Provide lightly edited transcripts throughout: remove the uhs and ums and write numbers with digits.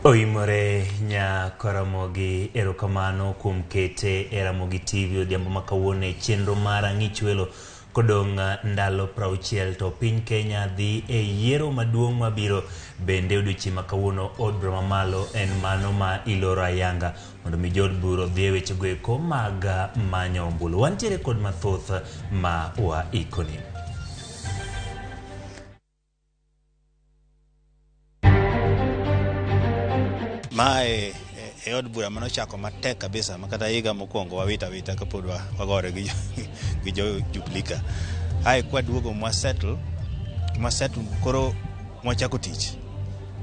Oimore nya Karamogi, erokamano kuom kete e Ramogi TV odhiambo ma kawuono e chenro mar Ang'ich Welo kodong' ndalo 60 to piny Kenya dhi e yiero maduong' mabiro. Bende odiochieng' ma kawuono od bura mamalo en mano ma iloro ayanga mondo mi jood bura odhi e wechego eko mag manyo ombulu. Wantiere kod mathoth ma waikoni. Mae e od bura mane ochako matek kabisa ma kata higa mokwongo wawito awita kapod wagore gi gi jo Jubilee ka. Ae kwaduogo mwa settle koro mwachako tich.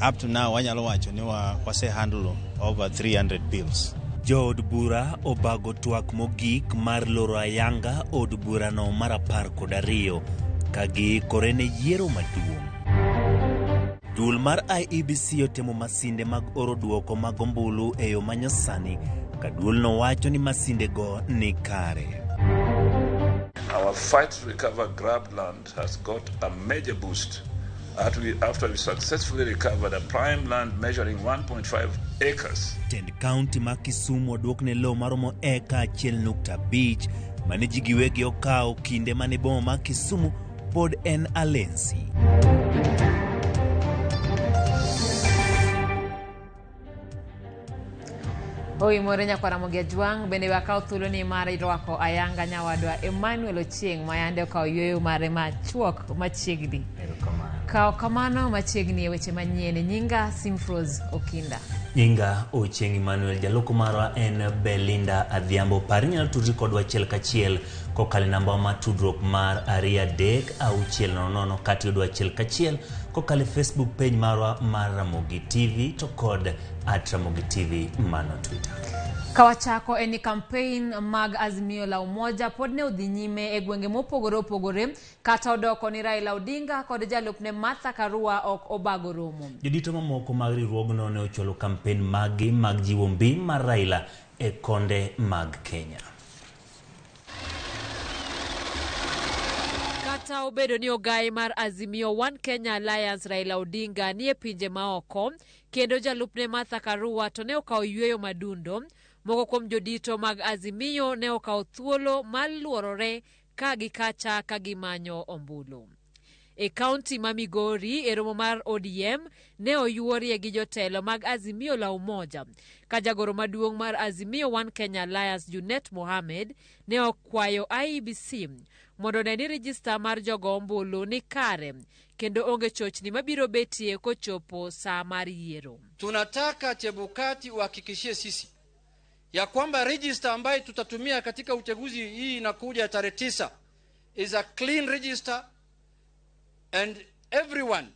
Up to now wanyalo wacho ni wase handle over 300 bills. Jood bura obago twak mogik mar loro ayanga od burano mar 12 ka giikore ne yiero maduong'. Duol mar IEBC otemo masinde mag oro duoko mag ombulu e yo manyasani ka duolno wacho ni masindego ni kare. Our fight to recover grabbed land has got a major boost after we successfully recovered a prime land measuring 1.5 acres. Tend kaunti ma Kisumu oduokne lowo maromo eka 1.5 mane ji giwegi okawo kinde mane boma ma Kisumu pod en Alensi. Oimore nyakwar Ramogi Ajwang' bende wakaw thuoloni mar rwako ayanga nyawadwa Emmanuel Ochieng' ma yande okawo yueyo mare machuok machiegni. Kawo kamano machiegni e weche manyien. Nyinga Simfrose Okinda. Nyinga Ochieng' Emmanuel, jaloko marwa en Belinda Adhiambo. Par inyalo tudri kodwa achiel kachiel kokalo e namba mar tudruok mar 23600 kata yudwa achiel kachiel kokalo e Facebook page marwa mar Ramogi TV to kod at Ramogi TV mano Twitter. Kawachako en ni campaign mag Azimio la Umoja pod ne odhi nyime e gwenge mopogore opogore kata odoko ni Raila Odinga kod jalupne Martha Karua ok obago romo. Jodito mamoko mag riwruogno ne ochwalo kampen maggi mag jiwo mbi mar Raila e konde mag Kenya. Kata obedo ni ogai mar Azimio One Kenya Alliance Raila Odinga nie pinje maoko kendo jalupne Martha Karua to ne okawo yueyo madundo, moko kuom jodito mag Azimio ne okawo thuolo mar luorore ka gi kacha ka gimanyo ombulu. E kaunti ma Migori e romo mar ODM ne oyuorie gi jotelo mag Azimio la Umoja ka jagoro maduong' mar Azimio One Kenya Alliance Junet Mohamed ne okwayo IEBC mondo one ni rijista mar jogo ombulu ni kare kendo onge chochni mabiro betie kochopo saa mar yiero. Tunataka Chebukati uhakikishie sisi ya kwamba register ambayo tutatumia katika uchaguzi hii inakuja tarehe 9 is a clean register and everyone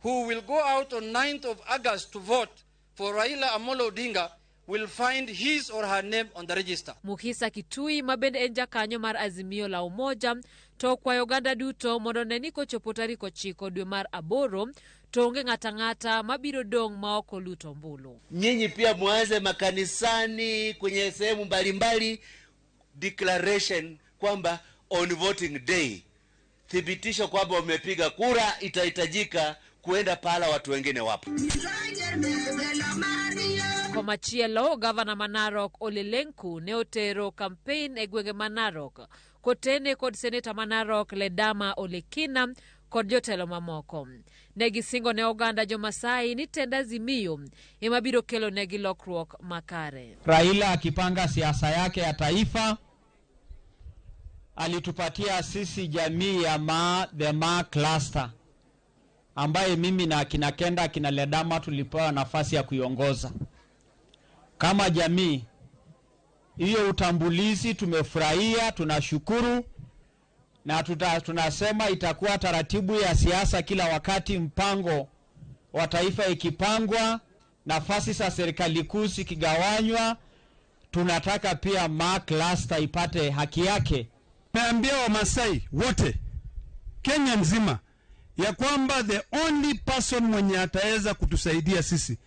who will go out on 9th of August to vote for Raila Amolo Odinga will find his or her name on the register. Mukhisa Kitui ma bende en jakanyo mar Azimio la Umoja to okwayo oganda duto mondo one ni kochopo tarik 9 dwe mar 8 to onge ng'ata ng'ata mabiro dong' ma ok oluto ombulu. Nyinyi pia muanze makanisani, kwenye sehemu mbalimbali declaration kwamba on voting day thibitisho kwamba umepiga kura, itahitajika kuenda pahala watu wengine wapo. Komachielo, gavana ma Narok Ole Lenku ne otero kampein e gwenge ma Narok kotene kod seneta ma Narok Ledama Olekina kod jotelo mamoko. Ne gisingo ne oganda jo-Masai ni tend Azimio ema biro kelo negi lokruok makare. Raila akipanga siasa yake ya taifa alitupatia sisi jamii ya Ma, the Ma cluster ambaye mimi na akina Kenda akina Ledama tulipewa nafasi ya kuiongoza kama jamii. Hiyo utambulizi tumefurahia, tunashukuru na tunasema itakuwa taratibu ya siasa kila wakati, mpango wa taifa ikipangwa, nafasi za serikali kuu zikigawanywa, tunataka pia Ma cluster ipate haki yake. Nimeambia Wamasai wote Kenya nzima ya kwamba the only person mwenye ataweza kutusaidia sisi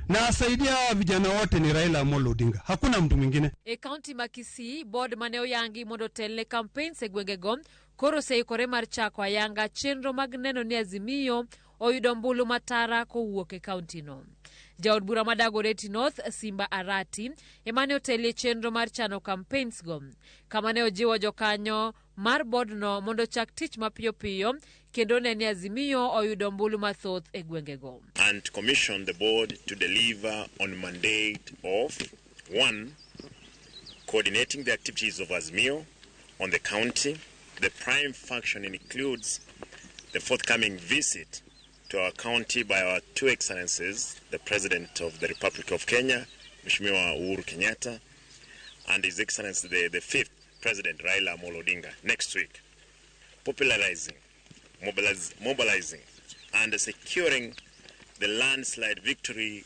na asaidia hawa vijana wote ni Raila Amolo Odinga, hakuna mtu mwingine. E kaunti ma Kisii, board mane oyangi mondo otelne campaigns e gwengego koro oseikore mar chako ayanga chenro mag neno ni Azimio oyudo ombulu matara kowuok e kaunti no. Jaod bura ma Dagoretti North, Simba Arati, ema ne otelie chenro mar chano campaigns go, kama ne ojiwo jokanyo mar bodno mondo ochak tich mapiyo piyo kendo ne ni Azimio oyudo ombulu mathoth e gwengego. And commission the board to deliver on mandate of 1. Coordinating the activities of Azimio on the county. The prime function includes the forthcoming visit to our county by our two excellencies, the President of the Republic of Kenya, Mheshimiwa Uhuru Kenyatta, and His Excellency the fifth President Raila Amolo Odinga next week. Popularizing, mobilizing, and securing the landslide victory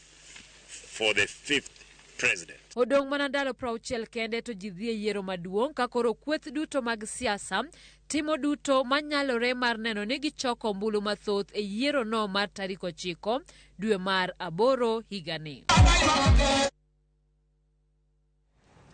for the fifth president. Odong' mana ndalo 60 kende to ji dhi e yiero maduong' ka koro kweth duto mag siasa timo duto manyalore mar neno ni gichoko ombulu mathoth e yiero no mar tarik 9 dwe mar 8 higani.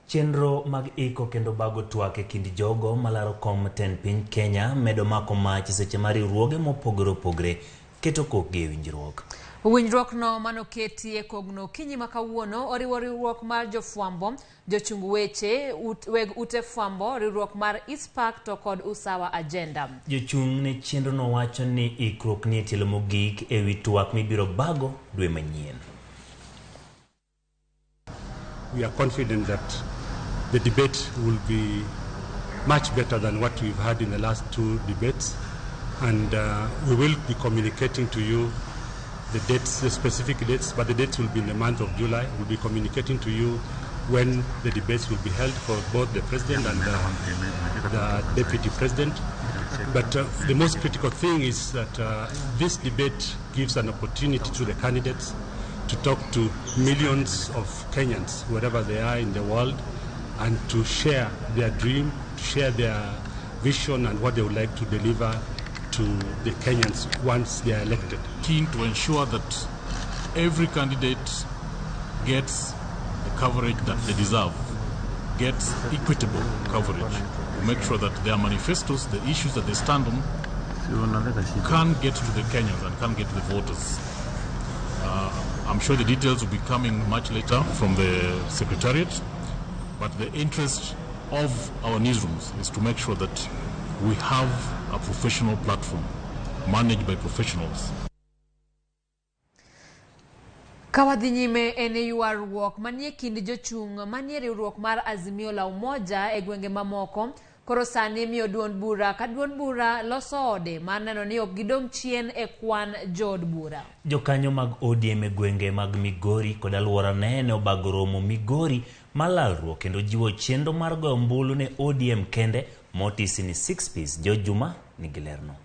Chenro mag iko kendo bago twak e kind jogo malaro kom tend piny Kenya medo mako mach seche ma riwruoge mopogore opogore keto kokgi e winjruok. Winjruokno manoketi e kogno okinyi ma kawuono oriwo riwruok mar jofwambo, jochung weche, weg ute fwambo, riwruok mar ICPAK to kod Usawa Agenda. Jochung' ne chenrono wacho ni ikruok ni e tielo mogik e wi twak mibiro bago dwe manyien. We are confident that the debate will be much better than what we've had in the last two debates, and we will be communicating to you the dates, the specific dates, but the dates will be in the month of July. We'll be communicating to you when the debates will be held for both the president and the deputy president. But the most critical thing is that this debate gives an opportunity to the candidates to talk to millions of Kenyans, wherever they are in the world, and to share their dream, to share their vision and what they would like to deliver to the Kenyans once they are elected. Keen to ensure that every candidate gets the coverage that they deserve, gets equitable coverage, to make sure that their manifestos, the issues that they stand on, can get to the Kenyans and can get to the voters. I'm sure the details will be coming much later from the Secretariat, but the interest of our newsrooms is to make sure that we have a professional platform managed by professionals. Ka wadhi nyime en ywaruok manie kind jochung' manie riwruok mar Azimio la Umoja e gwenge mamoko koro sani miyo duond bura ka duond bura loso ode mar neno ni ok gidong' chien e kwan jood bura. Jokanyo mag ODM e gwenge mag Migori kod alworane ne obago romo Migori mar lalruok kendo jiwo chenro mar goyo ombulu ne ODM kende motisi ni 6 Piece. George Juma nigi lerno.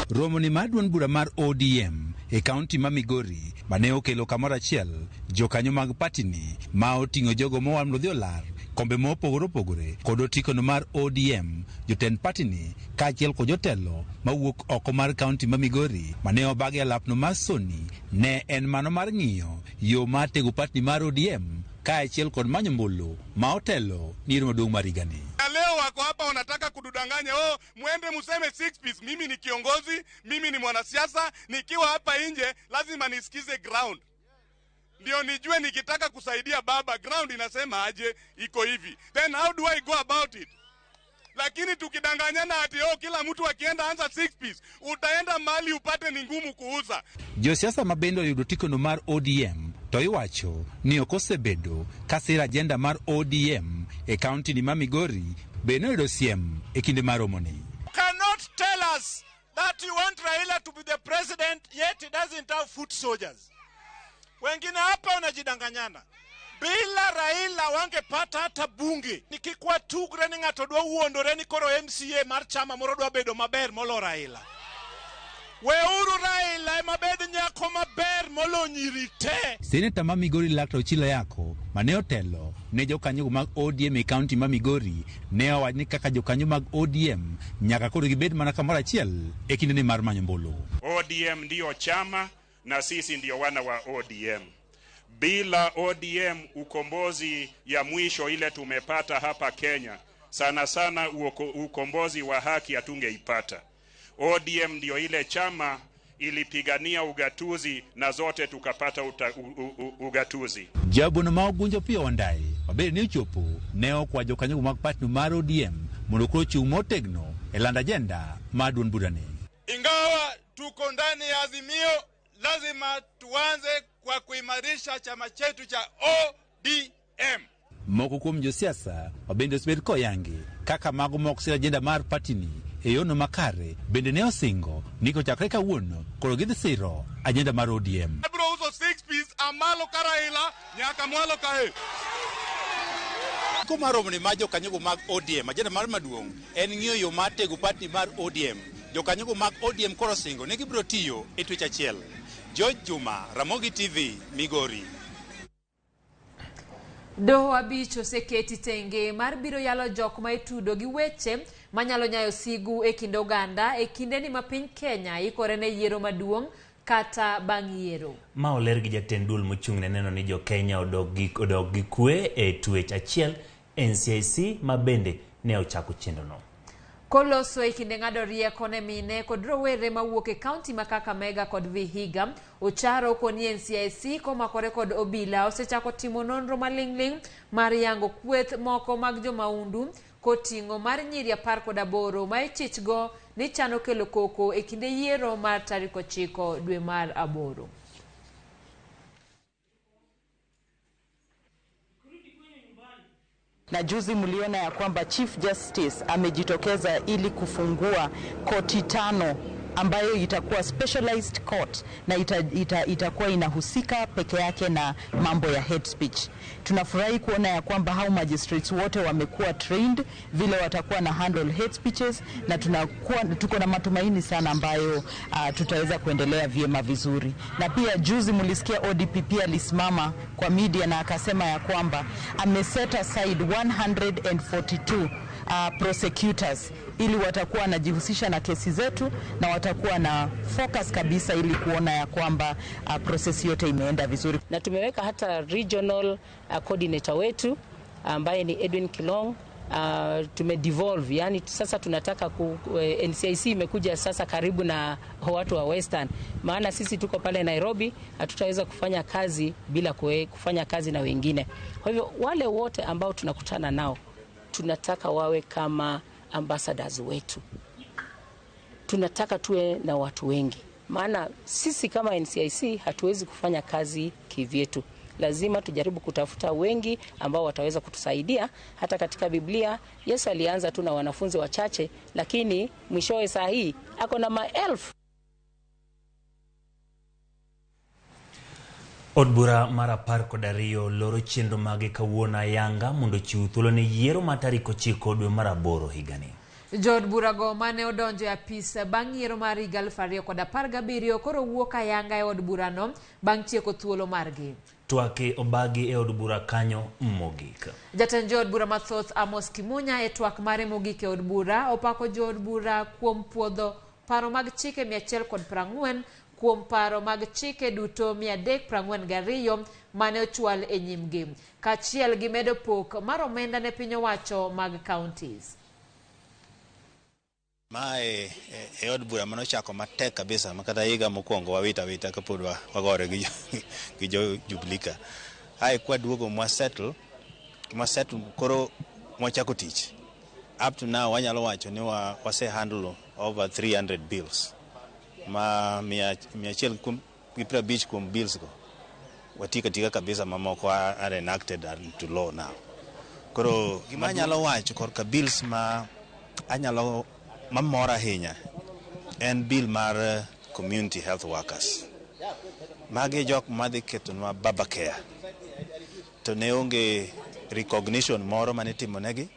Romo ni mar duond bura mar ODM e kaunti ma Migori mane okelo kamoro achiel jokanyo mag patini ma oting'o jogo moa odhi olar kombe mopogore opogore kod otikono mar ODM, jotend patini kaachiel kod jotelo mawuok oko mar kaunti ma Migori mane obagi alapno mar Sony ne en mano mar ng'iyo yo mar tego patini mar ODM kaachiel kod manyo mbulu ma otelo ni yiero maduong' mar higani. Leo wako hapa wanataka kududanganya, oh, muende museme 6 piece. Mimi ni kiongozi, mimi ni mwanasiasa, nikiwa hapa nje lazima nisikize ground. Ndio nijue nikitaka kusaidia baba, ground inasema aje, iko hivi. Then how do I go about it? Lakini tukidanganyana ati oh, kila mtu akienda anza 6 piece, utaenda mali upate ni ngumu kuuza. Josiasa mabende oyudo tikono mar ODM to iwacho ni ok osebedo ka siro agenda mar ODM e kaunti ni ma Migori bende oyudo siem e kinde mar romoni. Cannot tell us that you want Raila to be the president yet he doesn't have foot soldiers. Wengine hapa wanajidanganyana. Bila Raila wangepata hata bunge. Nikikwa tugre ni ng'ato dwa wuondore ni koro MCA mar chama moro dwa bedo maber molo Raila. Weuru Raila ema bed nyako maber molo nyiri te. Seneta ma Migori Laktar Ochilo Ayako mane otelo ne jokanyo mag ODM e kaunti ma Migori ne owacho ni kaka jokanyo mag ODM nyaka koro gibed mana kamoro achiel e kindeni mar manyo ombulu. ODM ndiyo chama na sisi ndiyo wana wa ODM. Bila ODM ukombozi ya mwisho ile tumepata hapa Kenya, sana sana ukombozi wa haki hatungeipata. ODM ndio ile chama ilipigania ugatuzi na zote tukapata ugatuzi. Jabono ma Ogunjo Opiyo Wandayi mabende ne ochopo ne okwa jokanyo mag party mar ODM mondo koro ochung' motegno e lando ajenda mar duond burani. Ingawa tuko ndani ya Azimio, lazima tuanze kwa kuimarisha chama chetu cha ODM. Moko kuom josiasa mabende osebet koyangi kaka mago mok sir ajenda mar party ni e yono makare bende ne osingo ni kochakre kawuono koro gidhi siro ajenda mar ODM. Abiro uso 6 piece amalo ka Raila nyaka mwalo kae. Giko mar romoni mar jokanyogo mag ODM, ajenda mar maduong' en ng'iyo yo mar tego party mar ODM. Jokanyogo mag ODM koro osingo ni gibiro tiyo e twech achiel. George Juma, Ramogi TV, Migori. Doho 5 oseketi tenge mar biro yalo jok ma itudo gi weche manyalo nyayo sigu e kind oganda e kindeni ma piny Kenya ikore ne yiero maduong' kata bang' yiero. Ma oler gi jatend duol mochung' ne neno ni jo Kenya odok gi kwe e twech achiel NCIC ma bende ne ochako chenrono. Koloso e kinde ng'ado rieko ne mine kod rowere mawuok e kaunti ma Kakamega kod Vihiga, Ocharo koni NCIC komakore kod obila osechako timo nonro maling'ling' mar yango kweth moko mag jomaundu koting'o mar nyiri 18 ma ichichgo ni chano kelo koko e kinde yiero mar tarik 9 dwe mar 8. Na juzi mliona ya kwamba Chief Justice amejitokeza ili kufungua koti 5 ambayo itakuwa specialized court na itakuwa inahusika peke yake na mambo ya hate speech. Tunafurahi kuona ya kwamba hao magistrates wote wamekuwa trained vile watakuwa na handle hate speeches, na tuko na matumaini sana ambayo tutaweza kuendelea vyema vizuri. Na pia juzi mlisikia ODPP alisimama kwa media na akasema ya kwamba ameset aside 142 prosecutors ili watakuwa wanajihusisha na kesi zetu na watakuwa na focus kabisa ili kuona ya kwamba process yote imeenda vizuri. Na tumeweka hata regional coordinator wetu ambaye ni Edwin Kilong. Tumedevolve, yani sasa tunataka NCIC imekuja sasa karibu na watu wa Western, maana sisi tuko pale Nairobi hatutaweza kufanya kazi bila kufanya kazi na wengine. Kwa hivyo wale wote ambao tunakutana nao tunataka wawe kama ambassadors wetu. Tunataka tuwe na watu wengi, maana sisi kama NCIC hatuwezi kufanya kazi kivyetu. Lazima tujaribu kutafuta wengi ambao wataweza kutusaidia. Hata katika Biblia Yesu alianza tu na wanafunzi wachache, lakini mwishowe saa hii ako na maelfu. Od bura mar 12 loro chenro mage kawuono ayanga mondo ochiw thuolo ne yiero mar tarik 9 dwe mar 8 higani. Jood burago mane odonjo e apis bang' yiero mar higa 2017 koro wuok ayanga e od burano bang' tieko thuolo margi. Twake obagi e od bura kanyo mogik. Jatend jood bura mathoth Amos Kimunya e twak mare mogik e od bura opako jood bura kuom puodho paro mag chike 140 kuom paro mag chike duto 342 mane ochwal e nyimgi, kaachiel gi medo pok mar omenda ne piny owacho mag counties. Mae e od bura mane ochako matek kabisa ma kata higa mokwongo wawita wita kapod wagore gi jo Jubilee ka. Ae kwaduogo mwasettle koro mwachako tich. Up to now wanyalo wacho ni wase handle over 300 bills. Ma 150 kuom bills go watika tika kabisa, mamoko are enacted into law now. Koro gima anyalo wacho korka bills ma anyalo mamora ahinya en bill mar community health workers. Magi jok madhi ketonwa baba care to ne onge recognition moro mane itimonegi,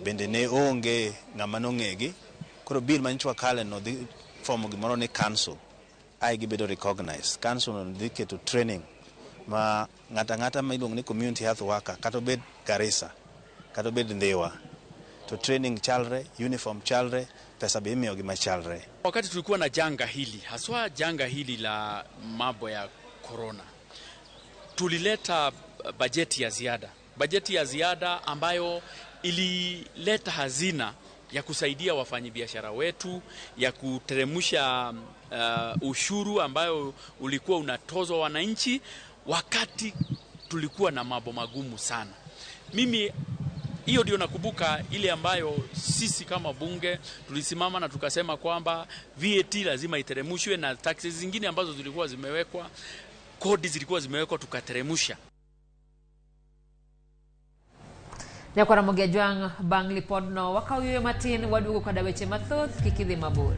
bende ne onge ng'ama nong'egi. Koro bill manyichwa kale no dhi form gimoro ni council ai gibedo recognized. Council no dhi keto training ma ng'ata ng'ata ma iluongo ni community health worker, kata obed Garissa kata obed Ndhiwa, to training chalre, uniform chalre, pesa be imiyogi machalre. Wakati tulikuwa na janga hili, haswa janga hili la mambo ya corona, tulileta bajeti ya ziada. Bajeti ya ziada ambayo ilileta hazina ya kusaidia wafanyabiashara wetu, ya kuteremsha ushuru ambayo ulikuwa unatozwa wananchi wakati tulikuwa na mambo magumu sana. Mimi hiyo ndio nakumbuka ile ambayo sisi kama bunge tulisimama na tukasema kwamba VAT lazima iteremshwe na taxes zingine ambazo zilikuwa zimewekwa, kodi zilikuwa zimewekwa, tukateremsha. Nyakwar Ramogi Ajwang' bang' lipodno wakaw yueyo matin waduogo koda weche mathoth kik idhi mabor.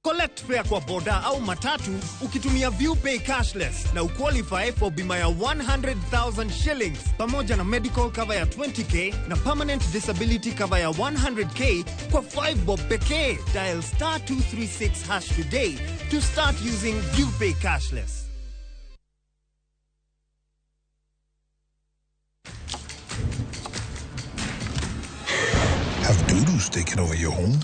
Collect fare kwa boda au matatu ukitumia ViewPay cashless na uqualify for bima ya 100,000 shillings pamoja na medical cover ya 20k na permanent disability cover ya 100k kwa 5 bob pekee. Dial star 236 hash today to start using ViewPay cashless. Have dudus taken over your home?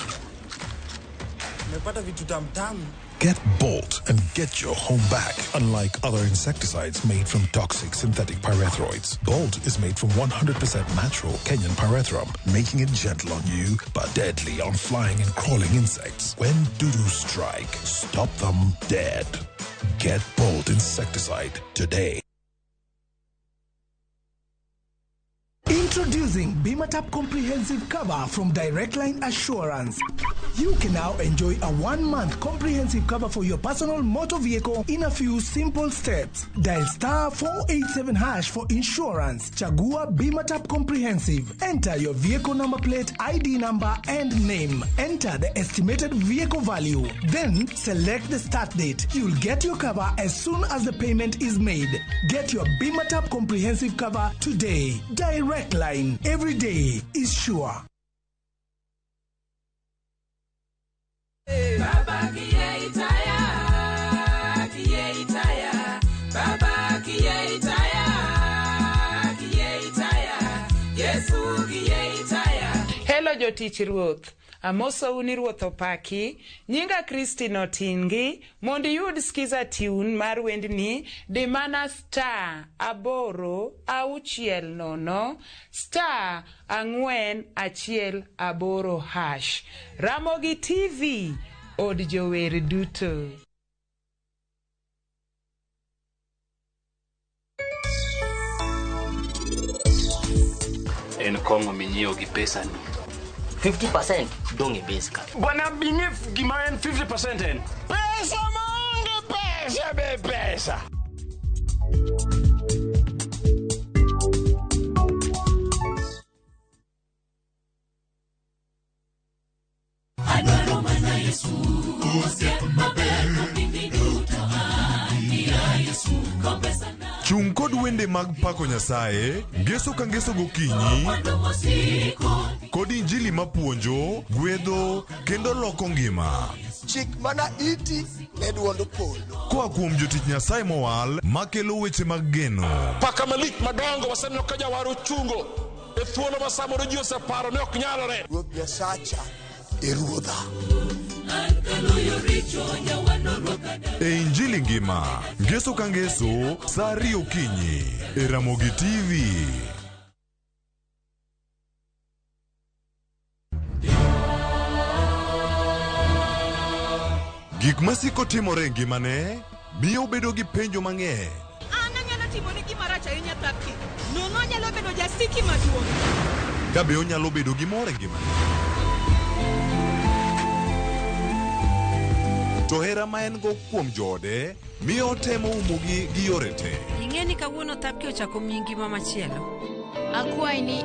Nimepata vitu tamtamu. Get Bolt and get your home back. Unlike other insecticides made from toxic synthetic pyrethroids, Bolt is made from 100% natural Kenyan pyrethrum, making it gentle on you but deadly on flying and crawling insects. When dudus strike, stop them dead. Get Bolt insecticide today. Introducing Bimatap Comprehensive Cover from Direct Line Assurance. You can now enjoy a 1-month comprehensive cover for your personal motor vehicle in a few simple steps. Dial star 487 hash for insurance. Chagua Bimatap Comprehensive. Enter your vehicle number plate, ID number, and name. Enter the estimated vehicle value. Then select the start date. You'll get your cover as soon as the payment is made. Get your Bimatap Comprehensive Cover today. Direct Line. Every day is sure. Baba kiye itaya, kiye itaya, Baba kiye itaya, kiye itaya, Yesu kiye itaya. Hello jotich ruoth. Amosou ni ruoth opaki. Nyinga Christine Otingi. Mondo iyud skiza tune mar wendni, di mana star 8 6 0 star 4 1 8 hash. Ramogi TV, od jower duto. En kong'o minyiewo gi pesani. 50% dong' e base ka. Bwana bing'e gima en 50% en. Pesa maonge pesa be pesa. Adwaro mana Yesu, osiep maber kopindi duto an Yesu, kopesana. Chung kod wende mag pako Nyasaye, ngeso ka ngeso gokinyi, kod injili mapuonjo, gwedho, kendo loko ngima. Chik mana iti ne duond polo. Koa kuom jotich Nyasaye mowal, makelo weche mag geno. Paka malich madongo waseneno ka jawar ochungo e thuolo ma samoro ji oseparo ne ok nyalore. Ruoth Nyasacha e ruodha. E injili ngima, ngeso ka ngeso, saa 2 okinyi, e Ramogi TV. Gik masiko timore e ngimane miyo obedo gi penjo mang'eny. An anyalo timoni gima rach ahinya Thapki. Nono anyalo bedo jasiki maduong'. Ka be onyalo bedo gi mor e ngimane. To hera ma en go kuom joode miyo otemo umogi gi yore te. Ing'e ni kawuono Thapki ochako miyi ngima machielo. Akwayi ni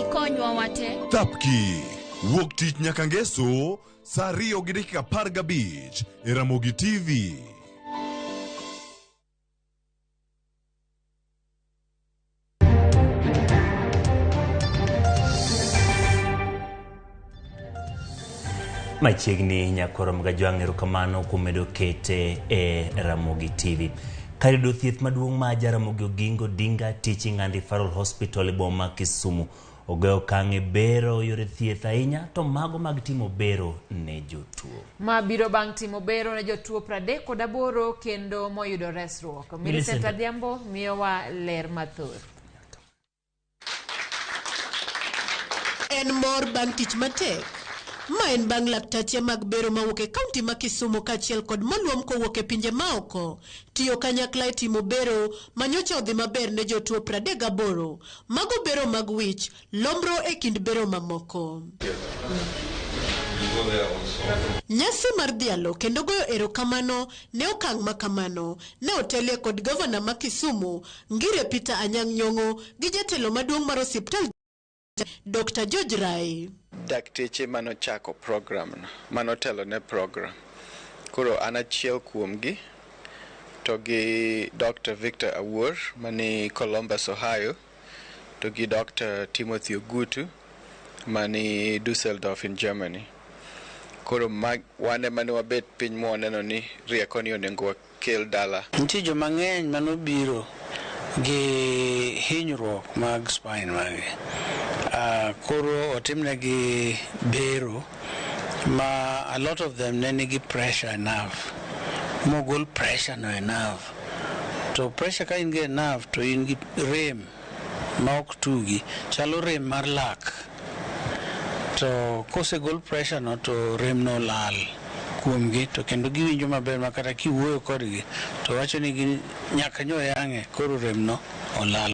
ikonywa wate. Thapki, wuok tich nyaka ngeso, saa 2:15 e Ramogi TV. Machiegni nyakwar Mgajwang' erokamano kuom medo kete e Ramogi TV. Kar yudo thieth maduong' ma Jaramogi Oginga Odinga Teaching and Referral Hospital e boma Kisumu Ogoyo okang' e bero yore thieth ahinya to mago mag timo bero ne jotuo. Ma biro bang' timo bero ne jotuo 38 kendo moyudo resruok. Millicent Adhiambo miyowa ler mathoth. En mor bang' tich matek. Ma en bang' laktache mag bero mawuok e kaunti ma Kisumu kaachiel kod moluom kowuok e pinje maoko tiyo kanyakla e timo bero ma nyocha odhi maber ne jotuo 38. Mago bero mag wich, lombro e kind bero mamoko. Nyasi mar dhialo kendo goyo erokamano ne okang' ma kamano ne otelie kod gavana ma Kisumu Ngire Peter Anyang' Nyong'o gi jatelo maduong' mar osiptal Dr. George Rai. Dakteche manochako program no, manotelo ne program. Koro an achiel kuomgi to gi Dr. Victor Awuor mani Columbus, Ohio, to gi Dr. Timothy Ogutu mani Dusseldorf in Germany. Koro mag, wan ema ne wabet piny mwaneno ni rieko ni onego wakel dala. Nitie joma ng'eny manobiro gi hinyruok mag spine magi. Koro otimnegi bero ma a lot of them ne nigi pressure e nerve. Mogol pressure no e nerve. To pressure ka in gi e nerve to in gi rem ma ok tugi. Chalo rem mar lak. To kosegol pressure no to rem no lal kuomgi to kendo giwinjo maber ma kata kiwuoyo kodgi to wacho ni gin nyaka nyo yang'e koro rem no olal.